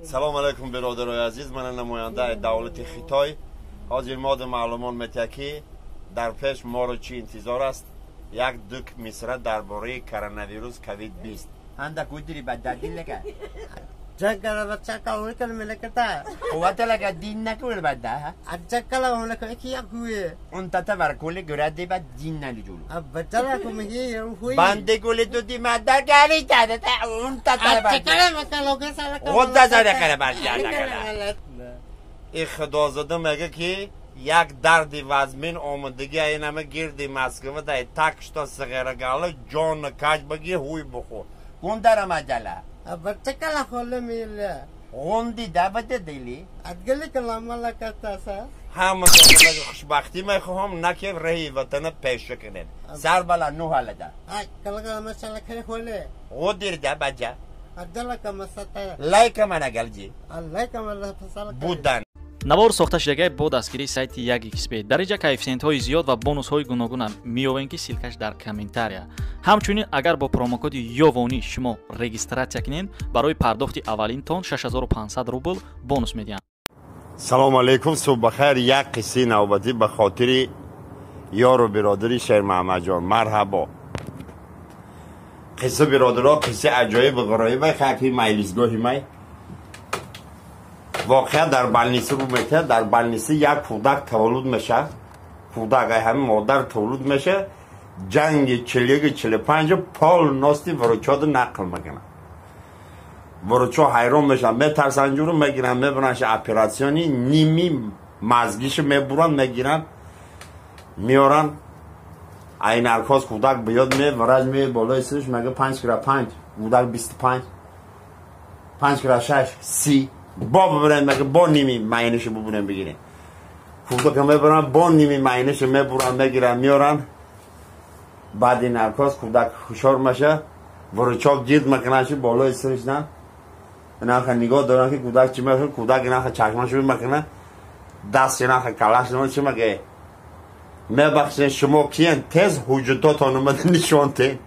Салом алейкум, бародарои азиз. Ман намояндаи давлати Хитой. Ҳозир мо маълумот метиҳад, ки дар пеш моро чӣ интизор аст. Як ду мисра дар бораи коронавирус ковид 20. Анда кудри бададилaka. Jagala bachaka ulkal melekata. Quwatalaga dinna kul badda. Ajakala ulka ikiya kuye. Unta tabar kul guradi bad dinna lijulu. Abbatala kumhi hui. Bande kul tu di madda gali ta ta unta tabar. Ajakala makalo ke sala. Ғудда зада кара барҷа кара. И худозода мега, ки як дарди вазмин омадагӣ инама гирди Москва дай, так что сағирагала ҷон каҷ баги ҳуй бухӯр. Гундара маҷала. Abachakala khole mila. Гунди давата дили. Adgali kalamala katasa. Ҳама хушбахтӣ мехоҳам, на ки раҳи ватана пеша кунед. Сар бала ну ҳалада. Ay kala kala masala khare khole. Ғудир да баҷа. Adala kamasata. Лайка манагалҷи. Allah kamala fasala. Будан. Навор сохта шудагай бо дастгирии сайти 1xb. Дар инҷа коэффисиентҳои зиёд ва бонусҳои гуногуна меёбем, ки ссылка ш дар комментария. Ҳамчунин, агар бо промокоди ёвонӣ шумо регистрация кунед, барои пардохти аввалинтон 6500 рубл бонус медиҳанд. Салом алейкум, субҳ бахайр. Як қиссаи навбатӣ ба хотири ёру биродари Шермаҳмадҷон. Марҳабо. Қисса, биродаро, қиссаи аҷоибу ғароиба. Хаки майлисгоҳи май воқеа дар больница рӯ метиҳад. Дар больница як кӯдак таваллуд мешавад. Кӯдак ай ҳамин модар таваллуд мешавад. Ҷанги 41-у 45-у полностью врачода нақл мекунад. Врачо ҳайрон мешаванд, метарсанд, ҷуру мегиранд, мебаранд операционный, ними мазгишу мебуранд, мегиранд, меоранд. Ай наркоз кӯдак биёд ме, врач ме болои сириш мега: "Панҷ кира панҷ". Кӯдак: "25". "Панҷ кира шаш". "30". Бо бибирем, мега, бо ними майнишу бубурем, бигирем. Кӯдака мебаранд, бо ними майнишу мебуранд, мегиранд, меоранд. Баъди наркоз кӯдак ҳушёр меша. Врачо гирд мекунанд ши болои сиришдан, инаха нигоҳ доранд, ки кӯдак чӣ мехӯрд. Кӯдак инаха чашмашу мекунад, даст инаха калаш. Чӣ мега? "Мебахшед, шумо киян? Тез ҳуҷҷатотон омада нишон тен".